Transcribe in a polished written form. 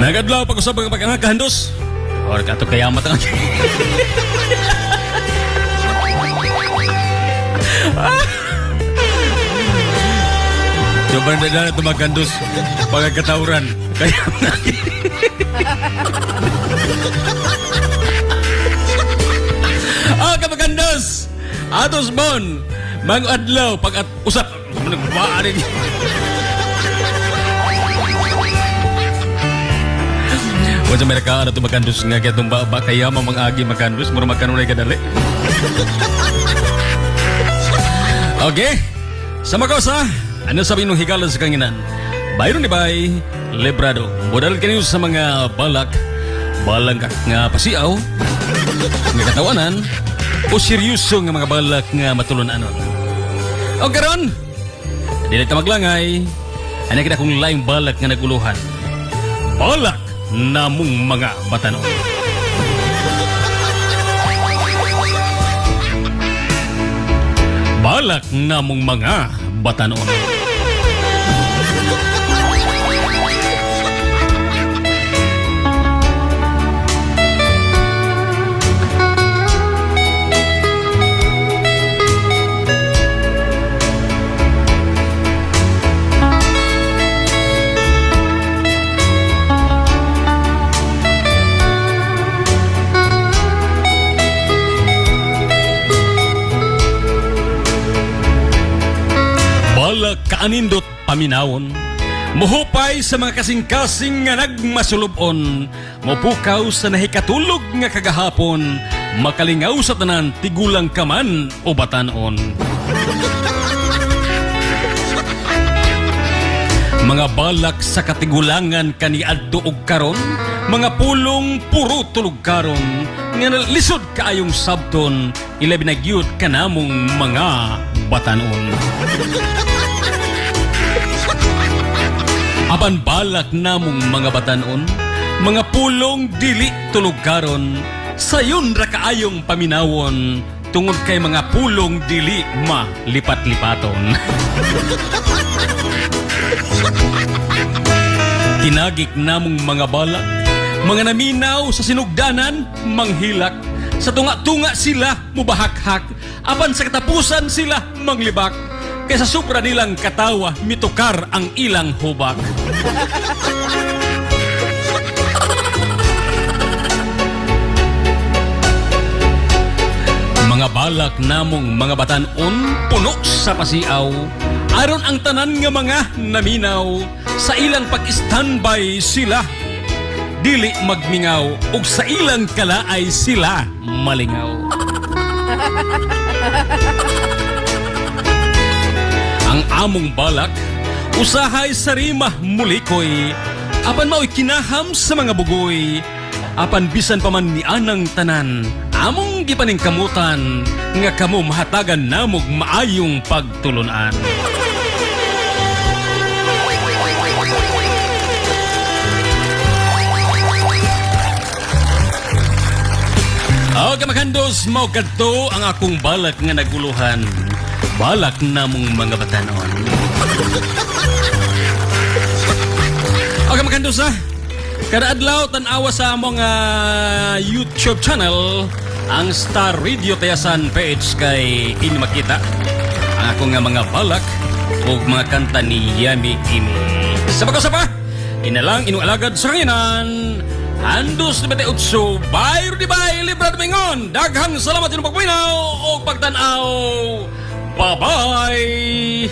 Nagadlaw pag-usab ang pagkangakandos. Or kato kayamat ang. Coba na na tumagandos pagkatawran. Kaya Ah, kamagandos! Atos bon! Mang adlaw pag at usap. Nagwaarin. Wa sa Amerika na tumagandos nga kaya tumba ba kaya mamang-agi magandos mura magkanunay kadali. Okay. Sa makosa, ano sabi nung higala sa kanginan? Bayron ni Bay, Librado. Modal kaniyo sa mga balak, balang nga pasiaw, nga katawanan, o seryoso nga mga balak nga matulunanon. O karon, dili ta maglangay, ano kita kung laing balak nga naguluhan. Balak namong mga batanon. Balak namong mga batanon. Balak kaanindot paminawon. Muhupay sa mga kasing-kasing nga nagmasulubon. Mupukaw sa nahikatulog nga kagahapon. Makalingaw sa tanan tigulang kaman o batanon. Mga balak sa katigulangan kaniadto og karon, mga pulong puro tulog karon, nga lisod kaayong sabton, ilabi na gyud kanamong mga batanon. Apan balak namong mga batanon, mga pulong dili tulog karon, sayon ra kaayong paminawon, tungod kay mga pulong dili malipat-lipaton. Tinagik namong mga balak, mga naminaw sa sinugdanan, manghilak. Sa tunga-tunga sila mubahakhak, apan sa katapusan sila manglibak. Kaysa sobra nilang katawa, mitukar ang ilang hubak. Mga balak namong mga batanon, puno sa pasiaw. Aron ang tanan nga mga naminaw, sa ilang pag-standby sila. Dili magmingaw, ug sa ilang kalaay sila malingaw. Ang among balak, usahay sa rima mulikoy, apan mao'y kinaham sa mga bugoy, apan bisan pa man ni anang tanan, among gipaningkamutan, nga kamo mahatagan namog maayong pagtulunan. O kamakandos, mao kadto ang akong balak nga naguluhan. Balak namong mga batanon. O kamakandos ha, kada adlaw tan-awa sa among YouTube channel ang Star Radio Tayasan page kay inyo makita ang akong nga mga balak ug mga kanta ni Yami Kimi. Sa pag-usap pa, inalang inyong alagad sa kanginan. Andos 98, Bayro di Bay, Libra Domingon. Daghang salamat inyong pagpaminaw o pagtanaw. Bye-bye!